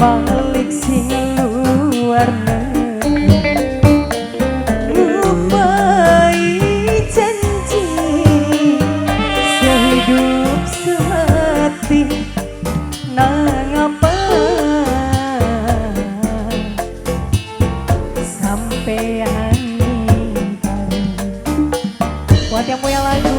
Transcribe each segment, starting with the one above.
Balik sing luar negeri, lupai janji sehidup semati. Nangapa sampean ingkari? Buat yang punya lagu.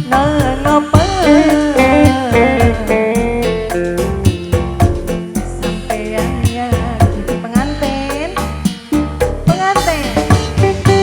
Nang apa sampean nyakiti pengantin, pengantin,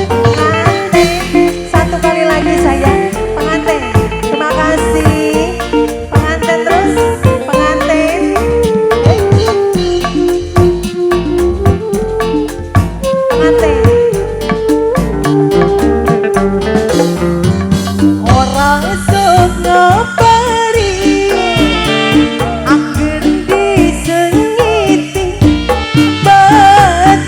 pengantin. Satu kali lagi sayang, pengantin. Terima kasih. Pengantin terus, pengantin. Pengantin. Ora sok ngabari angger disengiti batin.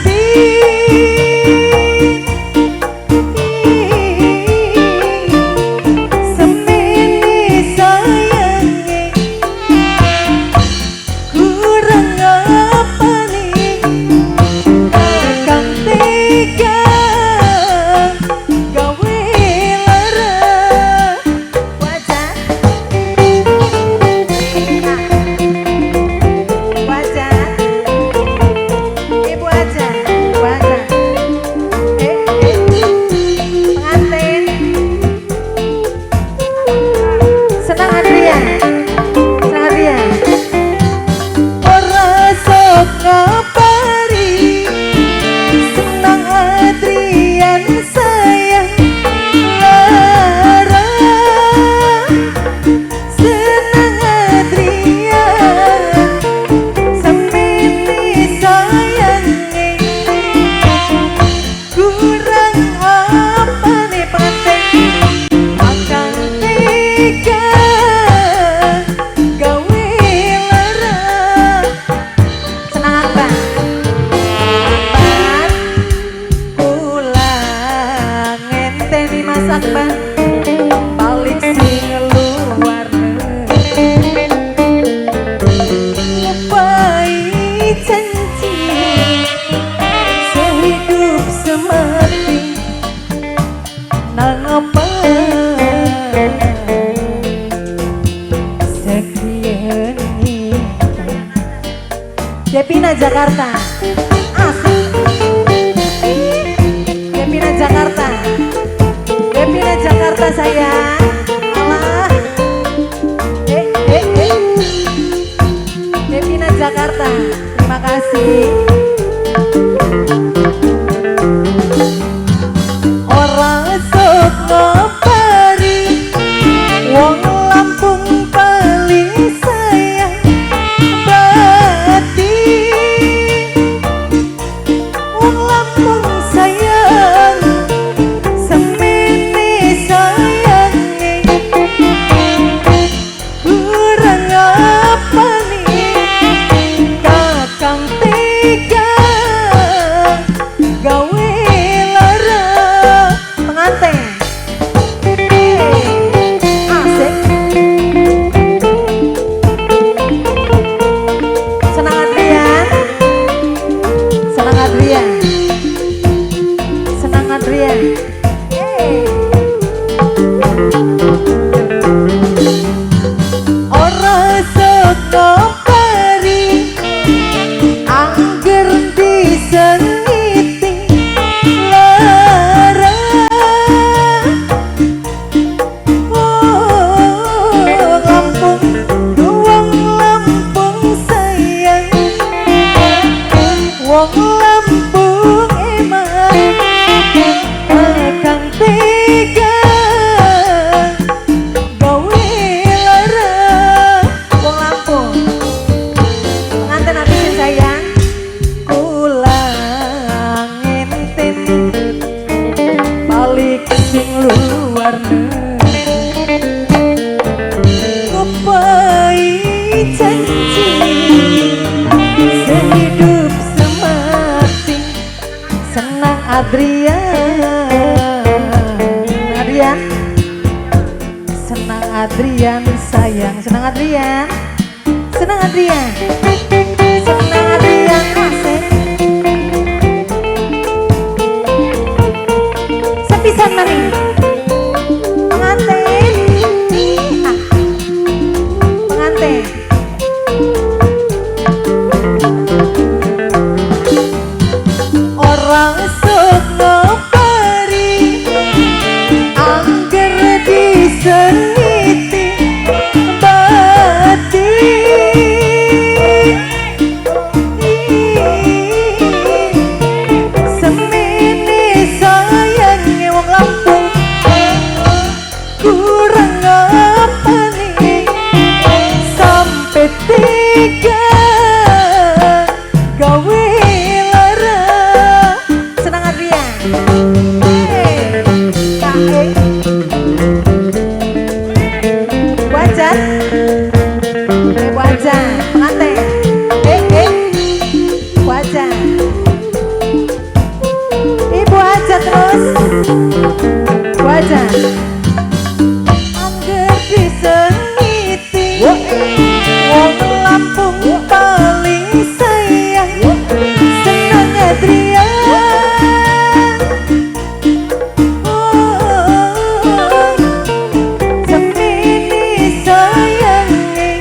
Semene sayange kurang apane kakang tega gawe lara. Wajah, wajah, ibu aja, wajah. Eh, eh, pengantin. Senang Adrian, senang Adrian. Ora sok ngabari, senang Adrian sayang lara. Senang Adrian, semene sayange kurang apane pengantin akang tega gawe lara. Senang Akbar, Akbar kula ngenteni Mas Akbar balik sing luar negeri. Ngupai janji sehidup semati. Nang apa sekian. Devina Jakarta, asik. Devina Jakarta, Devina Jakarta sayang. Alah, eh eh eh. Devina Jakarta, terima kasih. Ora sok ngabari wong Lampung paling sayang batin. Wong Lampung sayang semene sayange kurang apane kakang tega gawe lara. Pengantin, asik. Senang Adrian, senang Adrian, senang Adrian. Hey. Ora sok ngabari angger disengiti lara. Oh, Lampung, wong Lampung sayang, wong Lampung emang kakang tega gawe lara. Wong Lampung, pengantin habisin sayang. Kula ngenteni balik sing luar negeri. Ngupai janji sehidup semati. Senang Adrian, Adrian, senang Adrian sayang, senang Adrian, senang Adrian, senang Adrian asik. Sepisan maning pengantin, ah, pengantin. Ora sok ngabari angger disengiti. Hajat. Ibu Hajat, pengantin. Eh, eh. Ibu Hajat. Ibu Hajat terus. Ibu Hajat. Angger disengiti. Wong Lampung paling sayang. Seneng Adrian. Oh, semene sayange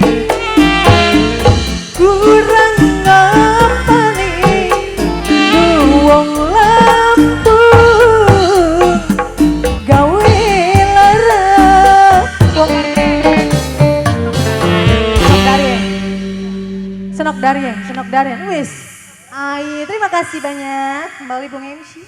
kurang apane wong Lampung gawe lara wong. Senok Darien, Senok Darien, Senok Darien wis. Ai, terima kasih banyak kembali, Bung MC.